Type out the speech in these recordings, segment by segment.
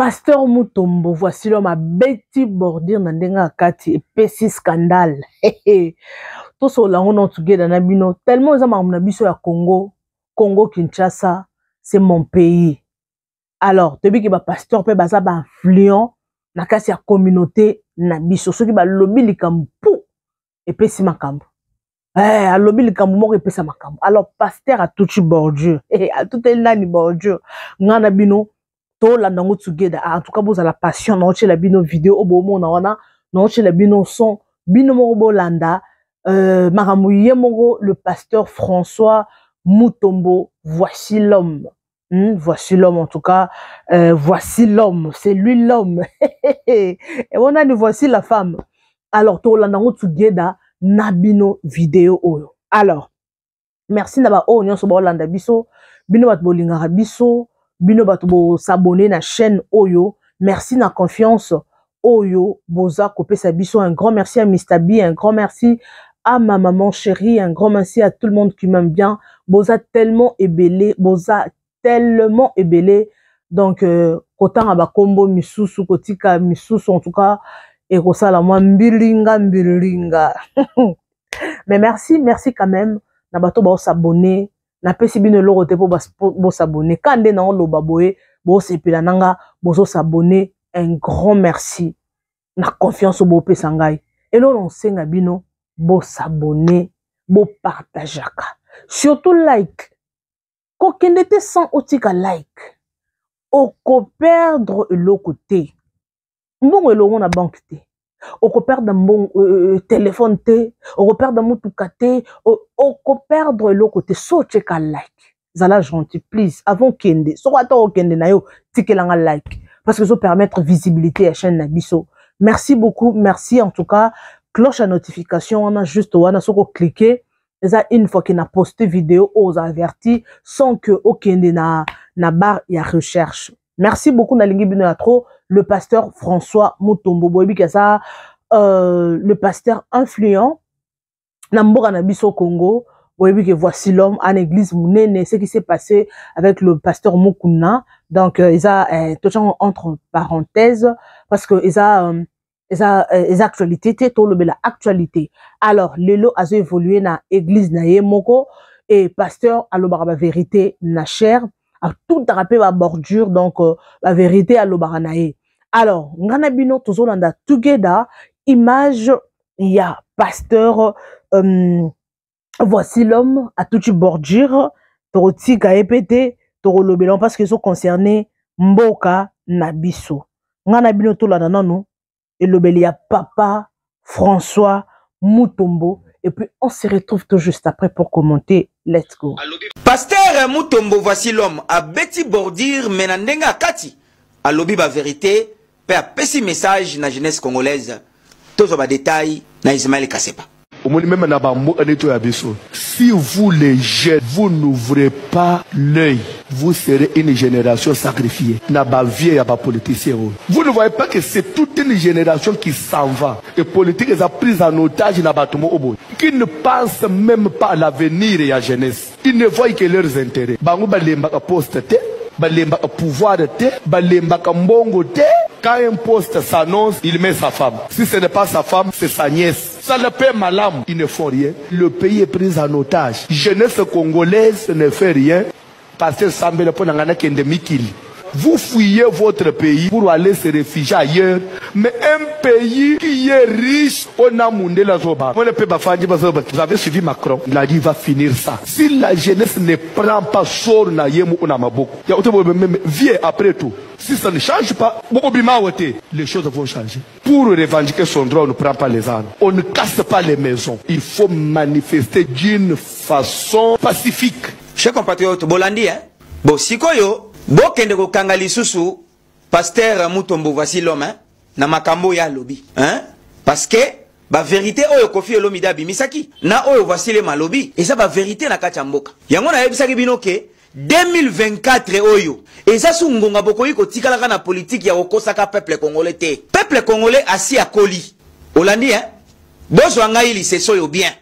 Pasteur Mutombo, voici l'homme abeti bordure na ndenge ya kati epesi scandale. Tosolola yango na together na bino tellement eza makambo na biso ya Congo, Congo Kinshasa, c'est mon pays. Alors toyebi ke ba pasteur mpe baza ba influent na kati ya communauté na biso, soki balobi likambo pu epesi makambo. Alobi likambo moko epesa makambo. Alors pasteur atuti bordure, atuteli nani bordure? Nga na bino tolanda yango together. En tout cas bozala patient, naotiela bino video oyo bomona wana, naotiela bino son, bino moko bolanda makambo ye moko le pasteur François Mutombo. Voici l'homme. Voici l'homme, en tout cas, voici l'homme, c'est lui l'homme. Et on a voici la femme. Alors, tolanda yango together na bino vidéo oyo. Alors, merci na ba oyo nyonso baolanda biso, bino bato bolingaka biso, bino bato bosabonner na chaîne oyo, merci na confiance oyo boza kopesa biso. Un grand merci à Mr. B, un grand merci à ma maman chérie, un grand merci à tout le monde qui m'aime bien. Boza tellement ebele, boza tellement ebele. Donc kotanga bakombo misusu, kotika misusu, en tout cas ekosala mwa mbilinga mbilinga. Mais merci, merci quand même na bato baosabonner. Napesi bino eloko te mpo bosabonner, ka nde na oloba boye bosepela nanga bozosabonner. Un grand merci na confiance oyo bopesa ngai. Eloko na osenga bino, bosabonner, bopartageaka, surtout like. Kokende te sans otika like, okoperdre eloko te, mbongo elongo na banque te, okoperdre mbongo téléphone te, okoperdre motuka te, okoperdre eloko te so otyeka like. Zala gentil, please, avant okende, soko ata okende na yo, tikelanga like parce que ezopermettre visibilité ya chaîne na biso. Merci beaucoup, merci en tout cas. Cloche ya notification wana, juste wana, soki oclique, eza une fois ke na poste vidéo oyo, oza averti sans que okende na barre ya recherche. Merci beaucoup, nalingi bino ya trop. Le pasteur François Mutombo, boyebi ke aza le pasteur influent na mboka na biso Congo. Boyebi que voici l'homme en église monene. Ce qui s'est passé avec le pasteur Mukuna, donc eza totiango entre parenthèses parce que eza actualité te, tolobela actualité. Alors lelo azo évoluer na église na ye moko et pasteur alobaka bavérité na chair, atutaka mpe babordure, donc bavérité alobaka na ye. Alors nga na bino tozolanda together image ya pasteur voici l'homme atuti bordure. Tokotika ye mpe te, tokolobela parce que ezoconcerne mboka na biso. Nga na bino tolanda nanu elobeli ya papa François Mutombo et puis on se retrouve tout juste après pour commenter. Let's go. Pasteur Mutombo, voici l'homme, abeti bordure mais na ndenge akati alobi ba vérité mpe apesi message na jeunesse congolaise. Tozwa badétail na Ismaël Kasepa. Omoni, même na bamboka neti oyo ya biso, si vous les jeunes, vous n'ouvrez pas l'œil, vous serez une génération sacrifiée na bavie ya bapoliticien oyo. Vous ne voyez pas que c'est toute une génération qui s'en va et politique eza prise en otage na bato moko boye qui ne pensent même pas à l'avenir ya jeunesse? Ils ne voient que leurs intérêts. Bango balembaka poste te, balembaka pouvoir te, balembaka mbongo te. Quand un poste s'annonce, il met sa femme. Si ce n'est pas sa femme, c'est sa nièce. Ça ne paie malam. Ils ne font rien. Le pays est pris en otage. Jeunesse congolaise ne fait rien. Pasteur sambela mpo na ngai nakende mikili. Vous fuyez votre pays pour aller se réfugier ailleurs. Mais un pays qui est riche, on a mundele azoba. Vous avez suivi Macron. Il a dit il va finir ça. Si la jeunesse ne prend pas sort na ye moko na maboko. Ya même vie après tout. Si ça ne change pas, les choses vont changer. Pour revendiquer son droit, on ne prend pas les armes. On ne casse pas les maisons. Il faut manifester d'une façon pacifique. Chers compatriotes, bolandi, hein? Bo sikoyo, bokende kokanga lisusu pasteur Mutombo, voici l'homme, hein? Na makambo ya lobi, hein? Parce que ba vérité oyo Kofi Olomide abimisaki na oyo voici le malobi, eza ba vérité na kati ya mboka. Yango nayebisaki bino ke 2024 oyo eza su ngonga bokoki kotikalaka na politike ya kokosaka peuple congolais te. Peuple congolais asi akoli. Olandi, hein? Bozwa ngai lisese oyo bien.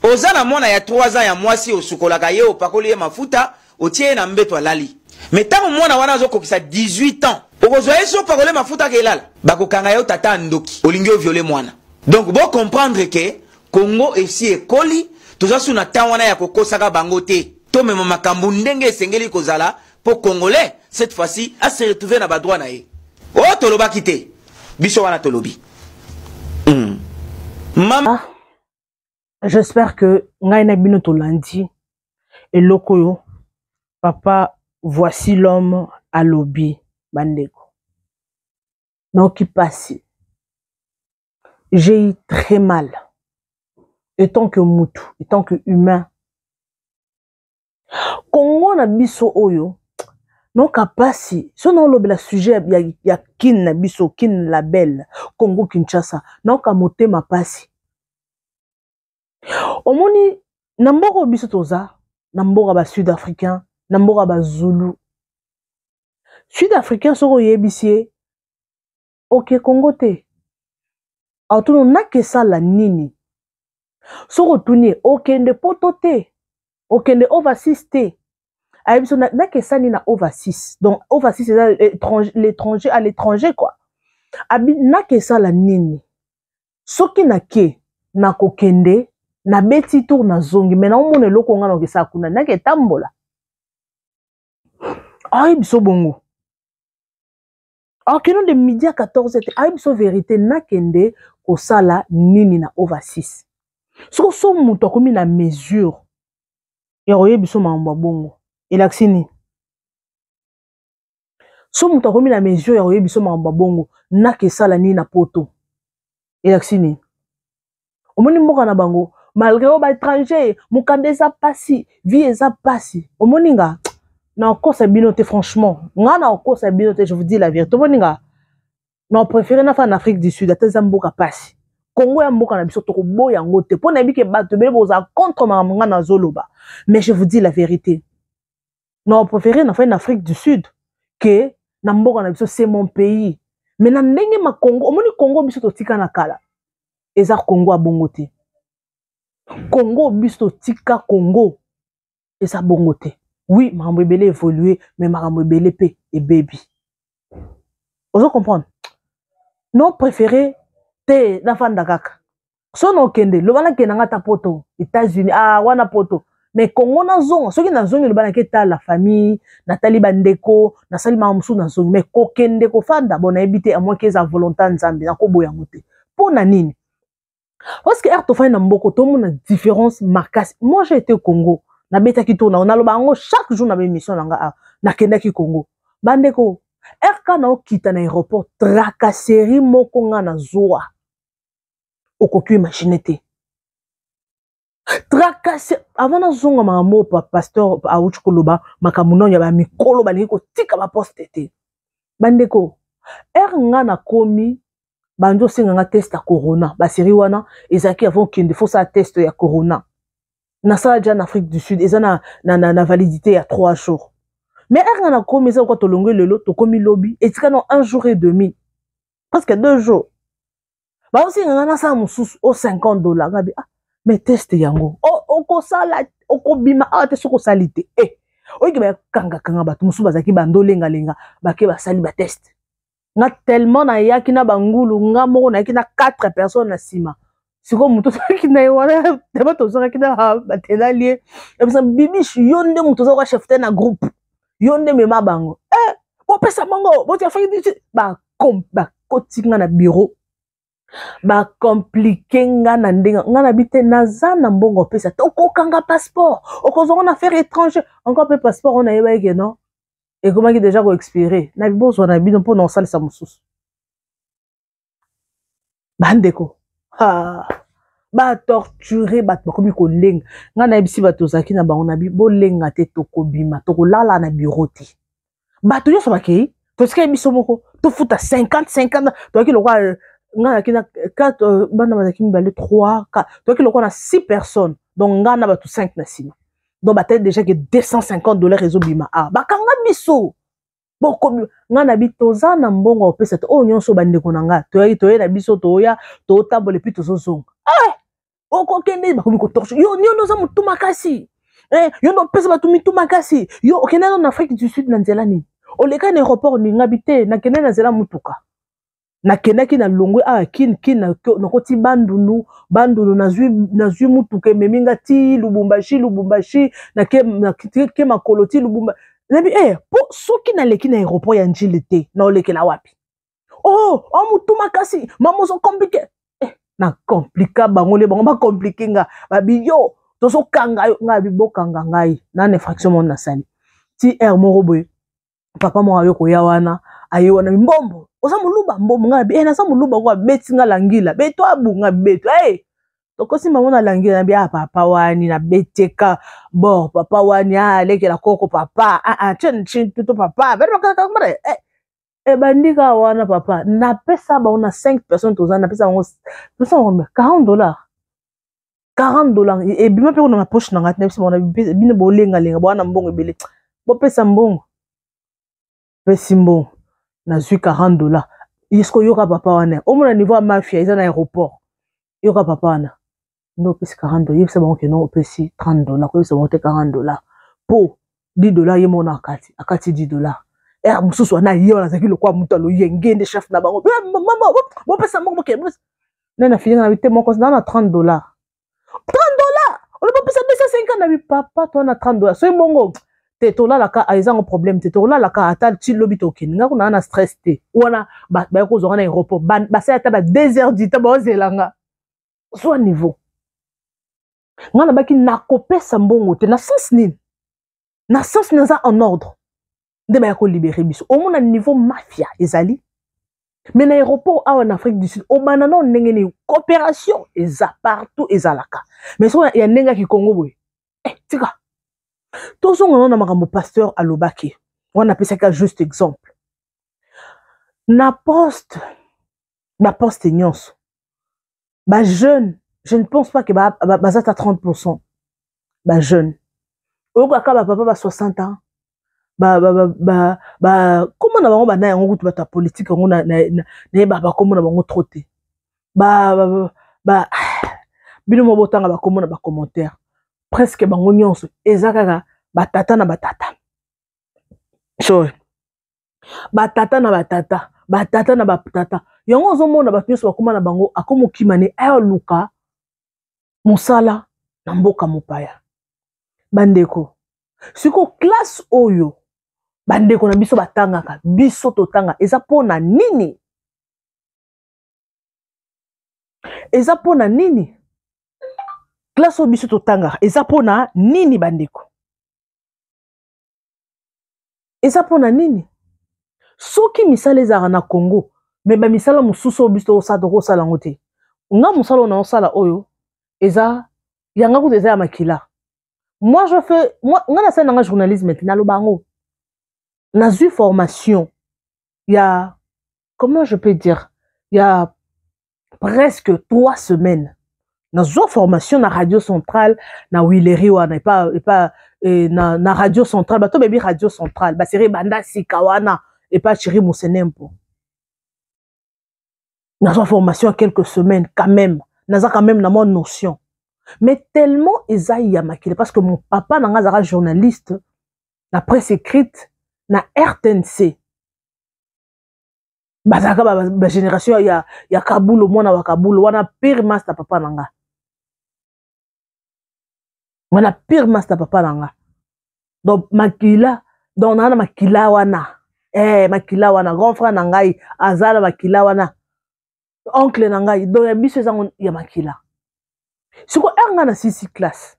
Oza na mwana ya 3 ans ya mwasi, osukolaka ye, opakoli ye mafuta, otie ye na mbeto, alali. Mais ntango mwana wana azokokisa 18 ans, Okozwa ye so pakole mafuta kelala. Bakokanga yo tata ndoki. Olingi o violer mwana. Donc bo comprendre que Congo esi ekoli, toza su na temps wana ya kokosaka bango te. Tomema makambo ndenge esengeli kozala po Congolais cette fois-ci a se retrouver na ba droit na ye. Oh tolobaki te. Biso wana tolobi. Mama ah, j'espère que ngai na bino tolandi eloko oyo papa Voici l'homme alobi. Bandeko, naoki pasi, j'ai eu très mal étant que mutu, étant que humain. Kongo na biso oyo, naoka pasi so naolobela sujet ya Kin na biso, Kin label Congo Kinshasa, naoka motema pasi. Omoni na mboka oyo biso toza, na mboka ba sud africain, na mboka ba Zulu. Sud africain, soki oyebisi ye oke Kongo te, atuni nakesala nini. Soki otuni ye okende Poto te, okende overseas te, ayebi so nakesani na overseas. Donc overseas eza l'étranger, à l'étranger quoi. Abi nakesala nini? Soki nake, nakokende, nabeti tour, nazongi, me naomona eloko nga nakesala kuna, nake etambola. Ayebi so bongo akende de midi à 14 te, ayebi so vérité, nakende kosala nini na overseas? Soki so moto akomi na mesure ya koyebi so makambo ya bongo, elakisi nini? So moto akomi na mesure ya koyebi so makambo ya bongo, nakesala nini na Poto, elakisi nini? Omoni mboka na bango, malgré oyo baétranger, mokanda eza pasi, vie eza pasi. Omoni nga nakosa bino te, franchement nga nakosa bino te, je vous dis la vérité. Omoni nga na préféré nafa na Afrique du Sud, ata eza mboka pasi. Kongo ya mboka na biso, tokoboya yango te, mpo nayebi ke bato ebele bozala contre makambo nga nazoloba, mais je vous dis la vérité, na préféré nafai na Afrique du Sud ke na mboka na biso. C'est mon pays, mais na ndenge makongo, omoni Kongo biso totika na kala, eza Kongo ya bongo te. Kongo biso totika, Kongo eza bongo te. Oui, makambo ebele évolue, mais makambo ebele mpe ebebi. Ozo comprendre? Non, préféré te nafanda kaka. So na okende, loba nakende nga ata Poto, États-Unis, ah wana Poto, mais Kongo nazonga. Soki nazongi, loba nake tala famille, natali bandeko, nasali makambo mosusu, nazongi. Mais kokende kofanda bon, nayebi te, amoki eza volonté Nzambe, nakoboya yango te. Mpo na nini? Parce que heure tofandi na mboka, tomona différence makasi. Moi, j'ai été au Congo, nabetaki tour na, naloba yango chaque jour na baémission na nga. Ah, nakendaki Congo, bandeko, rk naokita na aéroport, tracasserie moko nga nazwa, okoki imagine te. Tracasserie avant nazonga. Makambo oyo pasteur awuti koloba, makambo nano ya bamikolo balingi kotika baposte te. Bandeko, heure nga nakomi, bandi osenga nga test ya corona. Basérie wana ezalaki avant okende, faut osala test ya corona. Nasala déjà na Afrique du Sud, eza na validité ya 3 jours. Mais heure nga nakomi, eza lokwa tolongwe lelo, tokomi lobi, etika na un jour et demi, presque 2 jours, baosenga nga nasala mosusu o 50 $. Ngabi ah, mais test yango okosala, okobima awa te soki osali te. E oyiki bakangakanga bato mosusu bazalaki bandolengalenga, bake basali batest. Nga tellement nayaki na bangulu, nga moko nayaki na 4 personnes na nsima. Sikoyo moto ozalaki na ye wana, deba tozalaki na batenali ye ebisa bibish, yo nde moto oza kwa chef te na groupe, yo nde mema bango. Eh, bopesa bango botia faki, bakoti nga na bureau, bacompliquer nga na ndenge nga na bi te. Naza na mbongo opesa te, okokanga passeport, okozwango na affaire étranger encore. Mpe passeport oyo nayebaki ke non, ekomaki déjà koexpire na bozwa na bino mpona kosalisa mosusu. Bandeko, batorture bato, bakomi kolenga. Ngai nayebisi bato ozalaki na bango, na bi bolenga te, tokobima, tokolala na bureau te. Bato nyonso bakei, totikali biso moko, tofuta 50 50. Toyaki lokwa ngai nazalaki na 4, bana bazalaki mibale, 3, toyaki lokwa na 6 personnes. Donc ngai na bato 5 na nsima, donc batali déjà ke 250 $ ezobima. A bakanga biso, bokomi ngai na bi toza na mbongo ya kopesa te. Oyo nyonso bandeko na ngai, toyaki, toye na biso, toya, totambola, et puis tozozonga. Eh, okokende, bakomi kotorche yo, yo nde oza motu makasi. Eh, yo nde opesa bato mitu makasi. Yo okende nano na Afrique du Sud na nzela nini? Oleka na aéroport ningabi te, nakende na nzela mutuka. Nakendaki na longwe awa kin kin, nakoti Bandundu, Bandundu nazwi mutuka ememi nga ti Lubumbashi, Lubumbashi nake, nake makolo ti Lubumba. Nabi po soki naleki na aéroport ya Njili te, naolekela wapi? Oh, oh mutu makasi, mama ozo compliqué. Na compliqua bango nde bango ba compliquer nga. Babi yo tozokanga yo, ngai bokanga ngai na infraction moko nasali. Ti aire moko boye papa moko ayo koya wana, aye wana mbombo, oza moluba mbombo. Ngai naza moluba ko abeti nga langila beto abunga beto tokosi bango na langila. Nabi ah papa wani nabeteka bor papa wani ah alekela koko papa ah ah chen chen tuto papa ebandi kaka wana papa. Napesa bango na 5 personnes toza, napesa bango, pesa bango 40 dollars, 40 dollars ebima mpe kuna na poche na ngai te. Napesa bango, bino bolengalenga bowana mbongo ebele, bopesa mbongo, pesi mbongo, nazwi 40 dollars. Yesko yoka papa wana, omona niveau ya mafia eza na aéroport. Yoka papa wana nde opesi 40 dollars, yebisa bango keno opesi 30 dollars, koyebisa bango te 40 dollars po 10 dollars ye moko akati, akati 10 dollars. Ere mosusu wana ye wana azalaki lokwa moto aloyenge nde chef na bango. Mama bopesa mbongo, bokende nde na filinga na bi te moko na na 30 dollars, 30 dollars olobi opesa 250. Na bi papa to na 30 dollars, soki bongo te tolalaka ezango problème te, tolalaka ata ti lobi tokende. Nga kuna na stress te wana. Baya kozwanga na aéroport, basali ata ba 2 heures du temps baozelanga. Zwa niveau nga nabaki nakopesa mbongo te na sens nini, na sens naza en ordre nde baya kolibérer biso. Omona niveau mafia ezali. Mais na aéroport awa na Afrique du Sud, obanda nao ndenge nini? Coopération eza partout, ezalaka. Mais soki ya ndenge ya kikongo boye, tika tozonga nao na makambo pasteur alobaki wana. Apesaki juste exemple na poste, baposte nyonso bajeune, je ne pense pas que baza ta 30 bajeune. Oyokaka bapapa ba 60 ans, kombo na bango banda yango kutu bato ya politike yango nayeba bakombo na bango trop te. Bino mo botanga bakombo na bacommentaire, presque bango nyonso eza kaka batata na batata, sorry, batata na batata, batata na batata. Yango ozomona bato nyonso bakóma na bango akóma okima ne ayoluka mosala na mboka mopaya. Bandeko, sikoyo classe oyo bandeko na biso batangaka, biso totanga, eza mpona nini? Eza mpona nini classe oyo biso totangaka? Eza mpona nini bandeko? Eza mpona nini? Soki misala ezalaka na Congo, mais bamisala mosusu oyo biso tokosala, tokosala yango te. Nga mosala oyo naosala oyo eza yanga kutu eza ya makila. Moi je fais, moi nga nasali nanga journalisme te. Naloba yango, nazwi formation ya, comment je peux dire, ya presque 3 semaines. Nazwa formation na Radio Centrale na Willery wana epa na Radio Centrale. Bato bayebi Radio Centrale, baseri ebanda sika wana epa Chiri Mosenempo. Nazwa formation ya quelques semaines quand même, naza quand même na mwa notion, mais tellement eza ya makila parce que mon papa na nga azalaka journaliste na presse écrite na RTNC. Bazalaka bagénération ba ya Kabulo, mwana wa Kabulo wana, pire master papa na nga wana, pire master papa na nga. Donc makila, donc naa na makila wana, makila wana, grand frère na ngai aza na makila wana, oncle na ngai. Donc ya biso ezango ya makila. Sikoyo ere ngai na sisi classe,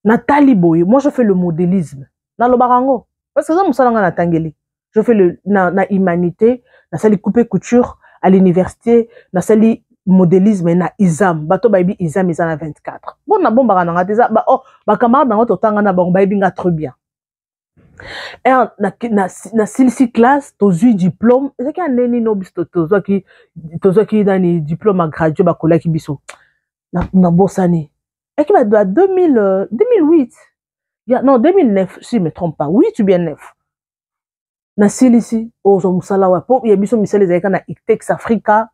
natali boye, moi je fais le modélisme, nalobaka yango parce que eza mosala ngai natangeli. Je fais le na humanité, nasali coupe couture à l'université, nasali modélisme na ISAM. Bato bayebi ISAM eza na 24. Bon, nabombaka nanga te, eza oh, bacamarade nango totanga na bango bayebi nga très bien. Ere nasilisi classe, tozwi diplôme, ezalaki ya ndenge nini biso tozwaki nani, diplôme ya gradué bakolaki biso, nabosani, eki ba 2000, 2008 ya, non, 2009 si je me trompe pas, 8 ou bien 9. Nasilisi, ozwa mosala wa po ya biso misala ezalaki na Itex Africa,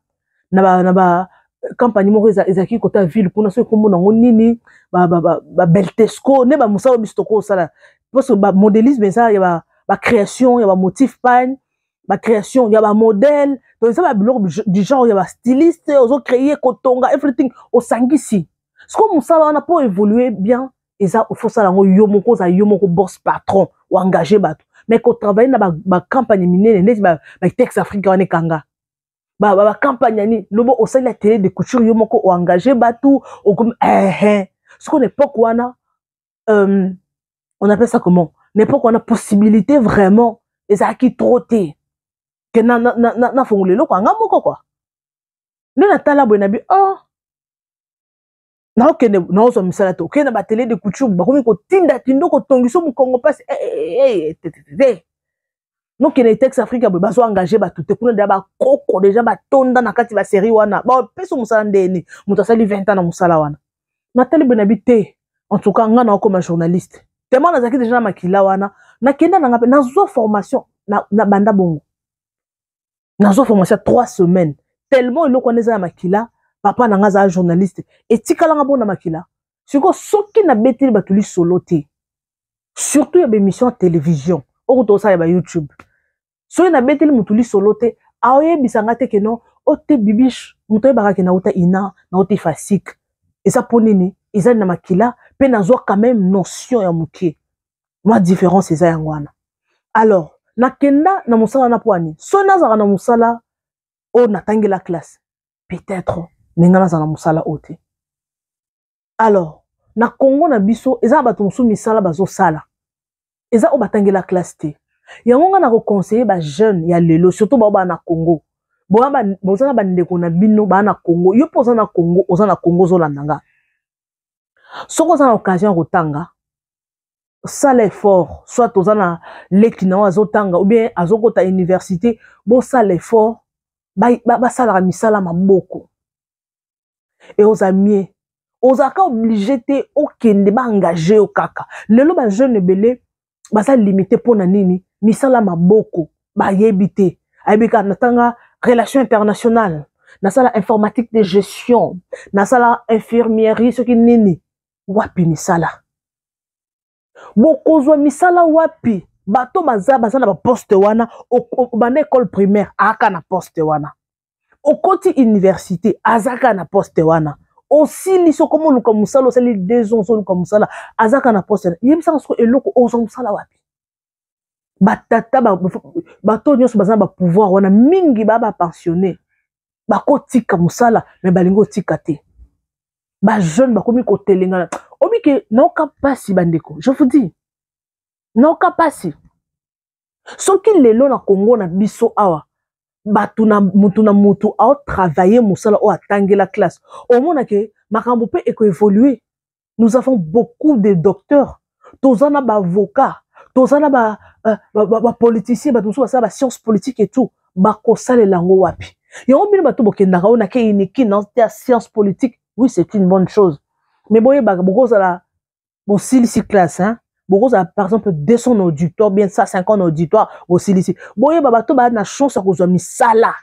na ba compagnie moko ezalaki kota ville kuna, soki kombo nango nini, babeltesco nde bamosala biso tokosala parce que bamodélisme eza ya Bacréation ya bamotif pagne, bacréation ya bamodèle, donc eza babiloko du genre ya bastyliste, ozocréer, kotonga, everything osangisi. Sikoyo mosala wana, mpo évoluer bien, eza ofosala yango yo moko, oza yo moko boss, patron, oengage bato. Mais kotravaille na bacampagne minene neti batex Afrique wana, ekanga bacampagne ya nini, lobo osali atelier de couture yo moko, oengage bato, okomi ehe. Sikoyo na époque wana, on appelle ça comment, na époque wana possibilité vraiment ezalaki trop te ke nafongola eloko yanga moko kua. Nde natala boye, na bi oh, naokende naozwa misala te. Okende na baatelier de couture, bakomi kotinda tindo, kotongisa mokongo mpasi te. Nokende Tex Afrique boye, bazo engage bato te kuna. Deja bakoko deja batonda na kati basérie wana, bapesa mosala ndeni moto asali 20 ans na mosala wana. Natali boye, na bi te, en tout cas nga naokoma journaliste. Tellement nazalaki deja na makila wana, nakenda nanga mpe nazwa formation na banda bongo. Nazwa formation ya 3 semaines, tellement eloko wana eza na makila. Papa na nga azala journaliste, etikalanga bongo na makila. Sikoyo soki nabeteli bato lisolo te, surtout ya baémission ya télévision oyo tosala ya bayoutube, soki nabeteli motu lisolo te, aoyebisa nga te ke non, o te Bibiche, moto oyebaka ke nauta ina, nauta IFASIC. Eza mpo nini? Eza na makila mpe nazwa quand même notion ya moke. Mwa différence eza yango wana. Alors nakenda na mosala wana mpo ani soki nazalaka na mosala oyo natangela classe, peut-être ndenge nazala na mosala oyo te. Alors na Congo na biso, eza na bato mosusu misala bazosala eza oyo batangela classe te. Yango nga na koconseille bajeune ya lelo, surtout bao baa na Congo, boza na bandeko na bino baa na Congo, yo mpe oza na Congo, oza na Congo, ozolanda nga, soki oza na occasion ya kotanga, sala effort. Soit oza na leki na oyo azotanga ou bien azokota université, bosala effort basalaka misala maboko e oza mie. Ozalaka obligé te okende baengage yo kaka. Lelo bajeune ebele baza limité. Mpo na nini? Misala maboko bayebi te. Ayebi kaka natanga relation internationale, nasala informatique de gestion, nasala infirmerie, soki nini. Wapi misala? Bokozwa misala wapi? Bato baza na baposte wana, banda école primaire aka na poste wana, okoti université aza kaka na poste wana, osili soki omoluka mosala, osali 2 ans ozoluka mosala, aza kaka na poste wana. Yebisaka soko eloko, ozwa mosala wapi? Batata, bato nyonso baza na bapouvoir wana, mingi baa bapensionné, bakotika mosala me balingi otika te. Bajeune bakomi kotelengana. Obike naoka mpasi, bandeko, je vous dis, naoka mpasi. Soki lelo na Kongo na biso awa, bato na mutu na mutu aotravaille mosala oyo atangela classe, omonake makambo mpe ekoévolue. Nous avons beaucoup de docteurs, toza na baavocat, toza na bapoliticien, bato mosusu basala bascience politique et tout. Bakosalela yango wapi? Yango bino bato bokendaka oyo nake uniki na ya science politique, oui, c'est une bonne chose, mais boyebaka, bokozala bosilisi classe, hein? Bokozala par exemple 200 auditoire, bien 150 auditoire, bosilisi, boyeba bato baa na chance ya kozwa misala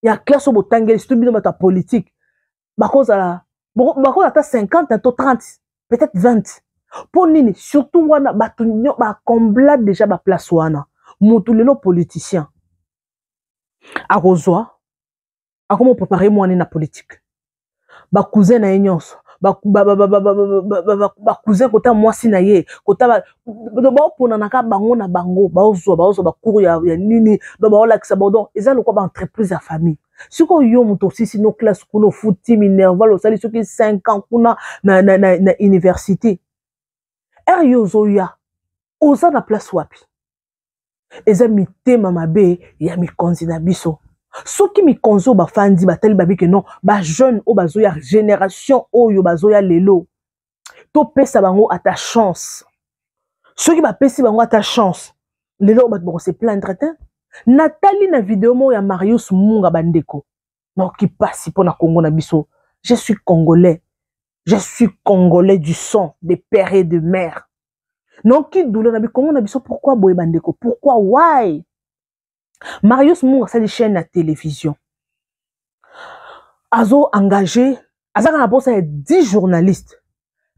ya classe oyo botangeli, surtout bino bato ya politique, bakozala ata 50 to 30, peut-être 20. Mpo nini? Surtout wana bato bacombla déjà baplace wana. Motu lelo politicien akozwa, akoma prépare mwana na politique, bacousin na ye nyonso, bacousin kota mwasi na ye, kota baoponanaka bango na bango, baozwa bacours ya nini, donc baolakisa bao. Donc eza lokwa baentreprise ya famille. Sikoyo yo moto osisi no classe kuna, ofuti minerval, osali soki 5 ans kuna na université, ere yo ozoya, oza na place wapi? Eza mitema mabe ya mikonzi na biso. Soki mikonzi oyo bafandi batali, babike non, bajeune oyo bazoya, génération oyo bazoya lelo, topesa bango ata chance. Soki bapesi bango ata chance, lelo oyo bato bakose plaindre te. Natali na video moko ya Marius Munga, bandeko, naoki mpasi mpo na Kongo na biso. Je suis congolais, je suis congolais du sang de père et de mère. Naoki douleur na bikongo na biso. Pourquoi boye, bandeko? Pourquoi? Why? Marius Munga asali chaîne ya télévision, azo engagé, azaka na mposa ya 10 journalistes,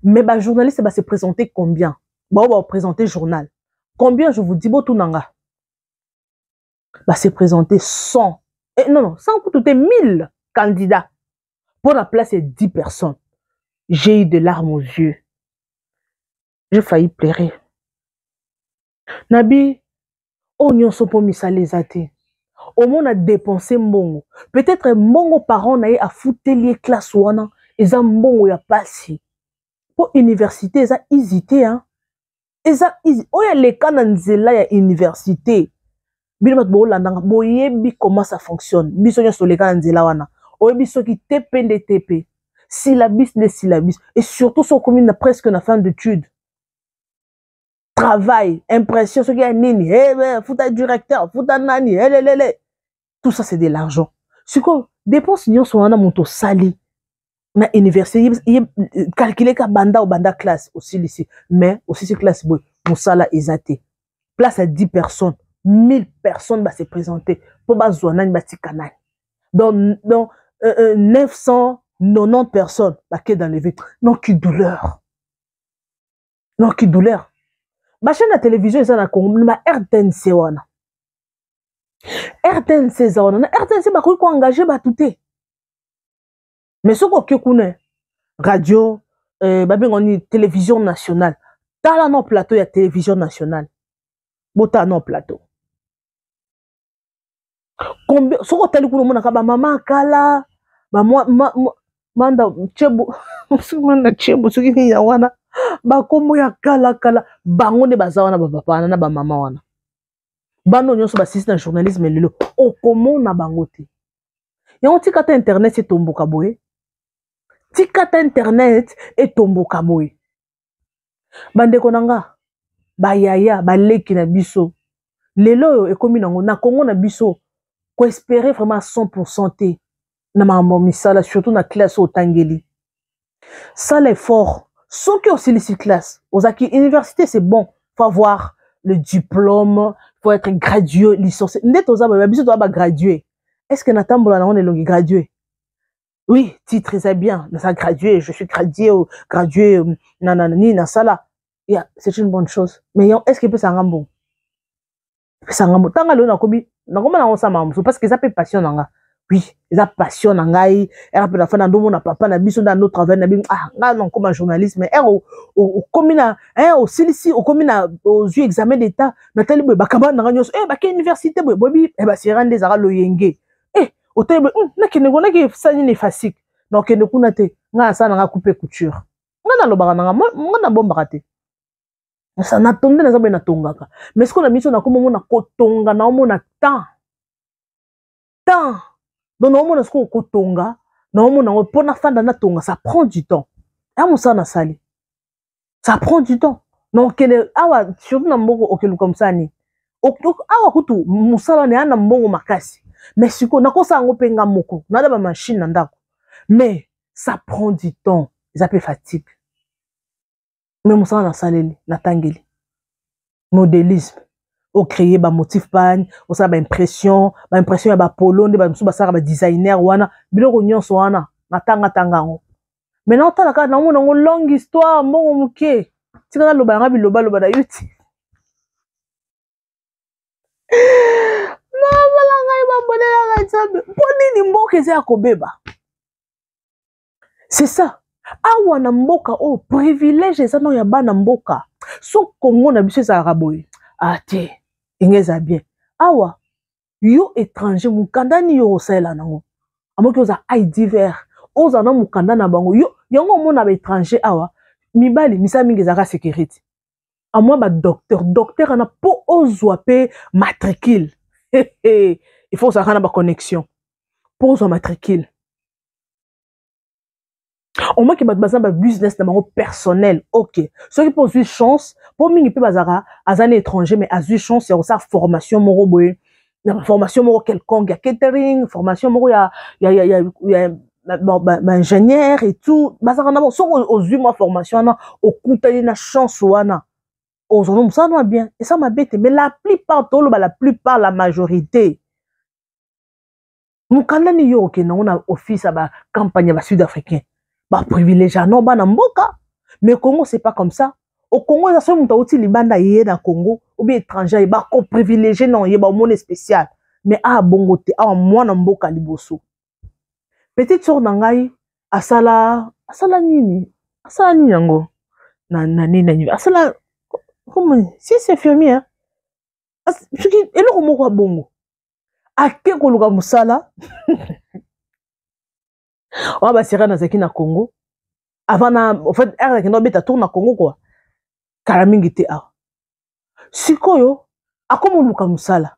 mais bajournaliste base présenter combien? Bao baprésente journal. Combien, je vous dis, botuna nga? Base présenter 100, eh, non, non, 100 kutu te, 1000 candidats pour la place ya 10 personnes. J'ai eu de larmes aux yeux, j'ai failli pleurer. Nabi oyo nyonso mpo misala eza te. Omona dépense mbongo, peut-être mbongo parent na ye afuteli ye classe wana, eza mbongo ya pasi, mpo université eza easy te, hein? Eza easy. Oyo aleka na nzela ya université, bino bato bolandanga, boyebi comment ça fonctionne. Biso nyonso toleka na nzela wana, oyebi soki te mpe nde te mpe syllabus nde syllabus, et surtout soki okomi na presque na fin d'étude, travail, impression, soki ya nini, hey, futa directeur, futa nani, helelele, tout ça, c'est de l'argent. Sikoyo dépense nyonso wana moto osali na université, ye calcule ka banda obanda classe, osilisi, mais osilisi classe boye, mosala eza te. Place ya 10 personnes, 1000 personnes base présenter mpo bazwa nani, batika nani? Donc 990 personnes bake dans le vide. Non, qui douleur, non, qui douleur. Bachaîne ya télévision eza na Congo, na ba RTNC wana, RTNC eza wana, na RTNC bakoki koengage bato te. Mais soki oke kuna, radio, babenga nini, télévision nationale, tala no plateau ya télévision nationale, botala no plateau. Combien? Soki otali kuna, omonaka bamama akala, bamanda Tshebo, soki manda Tshebo, soki nini ya wana, bakombo ya kala kala, bango nde baza wana, bapapa wana na bamama wana. Bano nyonso basisi na journalisme lelo, okomona bango te. Yango tika ta internet etomboka boye, tika ta internet etomboka boye. Bandeko na nga, bayaya, baleki na biso, lelo oyo ekomi nango na Kongo na biso, koespérer vraiment 100 te na makambo misala, surtout na classe oyo otangeli. Sala effort. Soki osilisi classe, ozalaki université, c'est bon, faut avoir le diplôme, faut être gradué, licencié. Nde toza boye, biso toza bagradué. Est ce que natambola nango na elongi gradué? Oui, titre eza bien, naza gradué, je suis gradué, gradué na nini, nasala, yeah, c'est une bonne chose. Mais est ce que epesanga mbongo? Epesanga mbongo? Ntanga lelo nakomi, nakoma nango osala makambo mosusu, parce que eza mpe passion na nga. Oui, eza passion na ngai. Ere mpe nafanda, ndomona papa na biso nde ando travail na bino. Ah, ngai nakoma journaliste, mais ere okomi na, osilisi, okomi na, ozwi examen d'état, natali boye, bakamba na ngai nyonso bake université boye, boyebi basera nde ezalaka loyenge. Otali boye, nakende ko naki sala nini? Efasike, nakokende kuna te. Ngai asala na ngai coupe couture. Ngai nalobaka na ngai, ngai nabombaka te. Natonde, naza boye, natongaka. Mais sikoyo na miso nakoma omona kotonga, naomona temps. Donc naomona sikoyo kotonga, naomona yango mpo nafanda natonga, ça prend du temps. Ya mosala nasali, ça prend du temps. Nakokende awa, surtout na mboko, okeluka mosala nini awa? Kutu mosala wana eya na mbongo makasi, mais sikoyo nakosala yango mpe nga moko, nada bamachine na ndako, mais ça prend du temps, eza mpe fatigue. Mais mosala nasaleli, natangeli modélisme, ocréer bamotif pagne, osala baimpression, baimpression ya bapolo, nde bamosusu basalaka, badesigner wana, biloko nyonso wana natangatanga yango. Maintenant otala kaka, namona yango longue histoire, mbongo moke. Tika naloba yanga bilobaloba na youtube. Mabala ngai, babonelaka Nzambe mpo nini mboka eza ya kobeba? C'est ça. Awa na mboka oyo, privilège eza nao ya bana mboka. So Kongo na biso ezalaka boye, ah te, enge eza bien. Awa yo étranger, mokanda nini yo osalela nango? Amoki oza ID vert, ozala na mokanda na bango yo. Yango omona baétranger awa, mibali, misala mingi ezalaka sécurité, amwa badocteur. Docteur wana, mpo ozwa mpe matricule, il faut ozalaka na baconnexion mpo ozwa matricule. Omoki bato baza na babusiness na bango personnel, ok. Soki mpo ozwi chance, mpo mingi mpe bazalaka, aza na étranger, mais azwi chance ya kosala formation moko boye, na formation moko quelconque ya catering, formation moko ya baingénieur et tout, bazalaka na bon. Soki ozwi mwa formation wana, okutani na chance wana, ozwa mosala na bien, eza mabe te. Mais la plupart, toloba la plupart, la majorité, mokanda nini yo okende yango na office ya bacampagne ya basud africain? Baprivilégie no bana mboka. Mais Congo, c'est pas comme ça. Au Congo eza soki moto auti libanda ye na Congo ou bien étranger ye bakoprivilégie non ye baomona spécial, mais awa bongo te. Awa mwana mboka liboso. Petite sœur na ngai asala nini, asala nini yango na nini na nini, asala comment, si c'est infirmière, soki eloko moko ya bongo. Ake koluka mosala wana, basera nazalaki na Congo avant na, en fait ere nakenda obeta tour na Congo quoi, kala mingi te. Awa sikoyo akoma oluka mosala,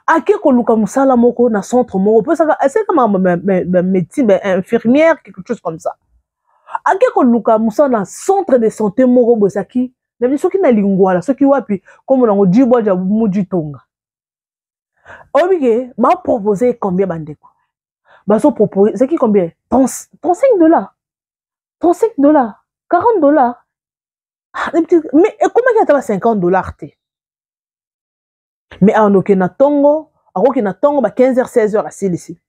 ake koluka mosala moko na centre moko mpo esalaka makambo bamédecine, bainfirmière, quelque chose comme ça. Ake koluka mosala na centre de santé moko boye, ezalaki na soki na Lingwala, soki wapi, kombo nango Dibwaja Mujitonga. Oyebi ke bapropose combien, bandeko? Bazopropose ezalaki combien? 35 dollars, 35 dollars, 40 dollars, mais ekomaki ata ba 50 dollars te. Mais awa nokende na ntongo, akoki na ntongo ba 15 heures, 16 heures asilisi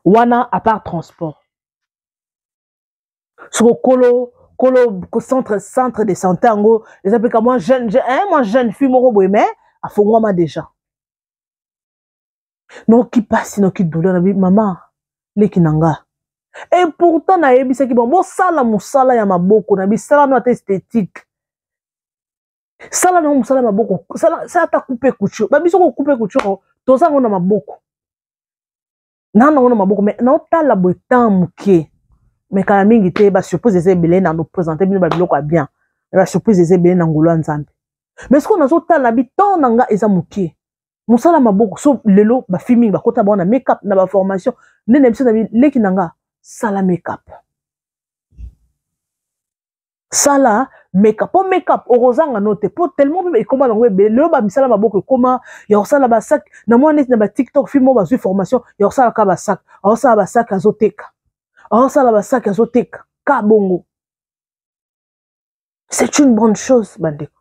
wana, à part transport. Soko kolo kolo centre de santé yango eza mpe ka mwa jeune, hein, mwa jeune fille moko boye, mais afongwama déjà. Noki mpasi, noki douleur na bi mama leki na nga. Et pourtant nayebisaki bon, bosala mosala ya maboko na bisala no ata esthétique, sala nango mosala ya maboko, sala ata coupe couture. Babiso ko coupe couture toza yango na maboko, na nango na maboko, mais naotala boye temps moke, mais kala mingi te. Basurprise eza ebele na noprésente bino babiloko ya bien, basurprise eza ebele na ngolu ya Nzambe. Mais soki nazotala bi temps na nga eza moke, mosala maboko so lelo bafille mingi bakota bango na make-up na baformation nde na biso na leki na nga, sala make-up, sala make-up, mpo make-up okozanga no te, mpo tellement mpe ekóma nango ebele lelo. Bamisala maboko ekóma ya kosala basac na mwa neti na baTikTok, fille moko bazwi formation ya kosala ka basac, aosala basac azoteka, aosala basac azoteka ka bongo. C'est une bonne chose, bandeko.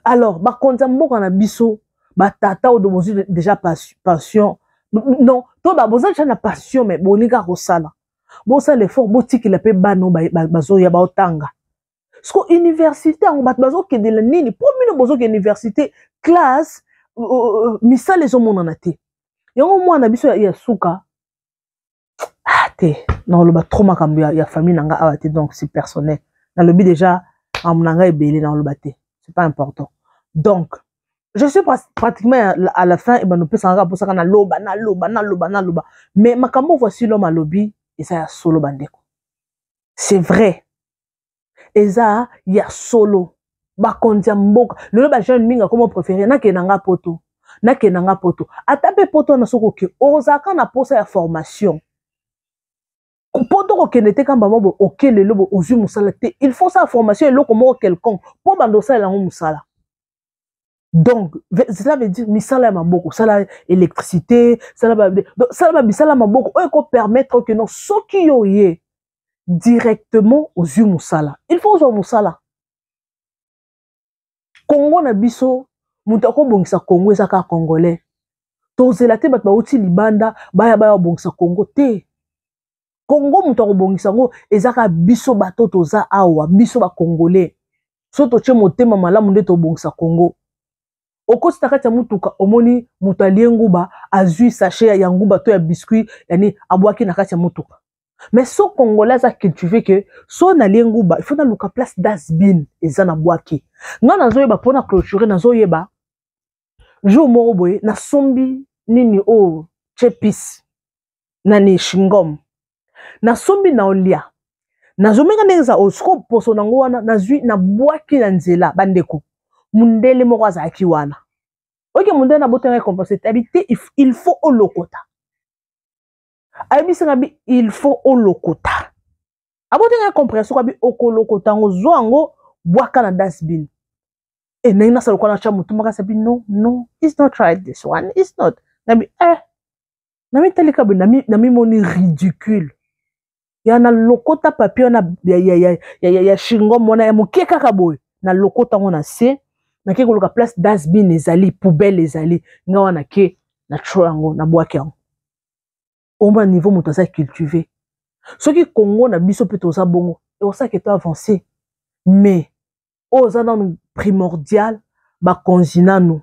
Alors bakonzi ya mboka na biso, batata oyo bozwi déjà pension, non, to boza déjà na pension, mais bolingi kaka kosala, bosala effort, botikela mpe bana bazoya baotanga. Siko université yango bato bazokendela nini? Mpo bino bozokende université, classe, misala ezomonana te. Yango mwana biso ya suka, ah te, nakoloba trop makambo ya famille na nga awa te, donc c'est personnel. Nalobi déjà makambo na ngai ebele, nakoloba te, c'est pas important. Donc je suis pratiquement à la fin. Ebanda opesaka kaka mposaka naloba, naloba, naloba, naloba, mais makambo Voici l'homme alobi eza ya solo, bandeko, c'est vrai, eza ya solo. Bakonzi ya mboka lelo, bajeune mingi akoma préféré nakende na nga poto, nakende na nga poto. Ata mpe poto wana, soki oke, ozalaka na posa ya formation. Mpo tokokende te kamba mo boye, oke lelo boye ozwi mosala te, il faut sala formation eloko moko quelconque mpo banda osalela yango mosala. Donc cela veut dire misala ya maboko, sala électricité, sala bamisala ya maboko oyo ekopermettre ke non, soki yo ye directement ozwi mosala. Il faut ozwa mosala. Kongo na biso, moto akobongisa Kongo eza kaka Congolais. Tozela te bato bauti libanda baya babongisa Kongo te. Kongo, moto akobongisa yango eza kaka biso bato toza awa, biso Bacongolais. So totie motema malamu nde tobongisa Kongo. Okoti na kati ya mutuka, omoni moto alie nguba, azwi sachet ya nguba to ya biscuit yani abwaki na kati ya mutuka. Mais so Congolais aza cultivé ke so nalie nguba, il faut naluka place dustbin eza na bwaki. Nga nazoyeba mpona clôture, nazoyeba jour moko boye nasombi nini oyo, chepis nani, chewing-gum, nasombi na olia, nazomenga ndenge eza oyo. Siko poso nango wana nazwi, nabwaki na nzela. Bandeko, mundele moko azalaki wana, oke mundele nabotanga récompense te, abi te, il faut olokota. Ayebisanga bi il faut olokota, abotenga compréhension abi okolokota yango, zwa yango, bwaka na dustbin. E ndenge nasala lokola natya motu makasi, abi non, non, it's not right, this one it's not. Nabi eh, namitalika boye, namimoni ridicule ya nalokota papier wana ya chewing-gum wana ya moke kaka boye, nalokota yango na se, nake koluka place dustbin ezali, poubelle ezali, nga wana ke na tro yango, nabwaki yango. Omona niveau moto aza cultivé. Soki Kongo na biso mpe toza bongo, ekosalaka to avance. Mais oyo eza nanu primordial, bakonzi nanu,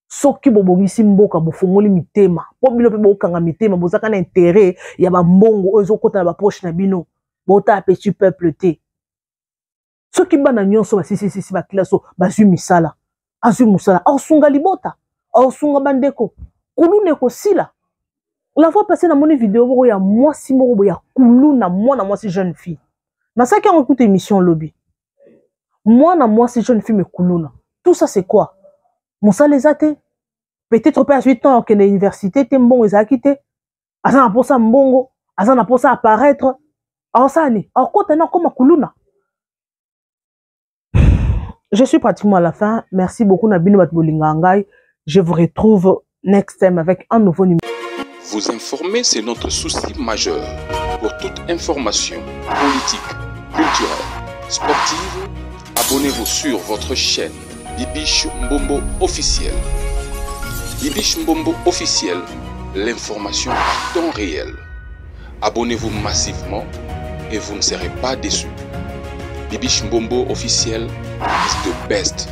soki bobongisi mboka, bofongoli mitema, mpo bino mpe bokanga mitema, bozaka na intérêt ya bambongo oyo ezokɔta na bapoche na bino, botala petit peuple te. Soki bana nyonso basisisisi baklasse oyo bazwi misala, azwi mosala, aosunga libota, aosunga bandeko, kuluna ekosila. La fois passée, namoni video moko ya mwasi moko boye ya kuluna, mwana mwasi, jeune fille. Nasalaki yango kuta émission lobi. Mwana mwasi, jeune fille, mais kuluna. Tout ça, c'est quoi? Mosala eza te. Peut-être mpe azwi temps akende université te, mbongo ezalaki te, aza na mposa mbongo, aza na mposa apparaître, aosala nini? Akota na akoma kuluna. Je suis pratiquement à la fin. Merci beaucoup na bino bato bolingaka ngai. Je vous retrouve next time avec un nouveau numéro. Vous informer, c'est notre souci majeur. Pour toute information politique, culturelle, sportive, abonnez-vous sur votre chaîne Bibiche Mbombo officiel. Bibiche Mbombo officiel, l'information à temps réel. Abonnez-vous massivement et vous ne serez pas déçus. Bibiche Mbombo officiel is the best.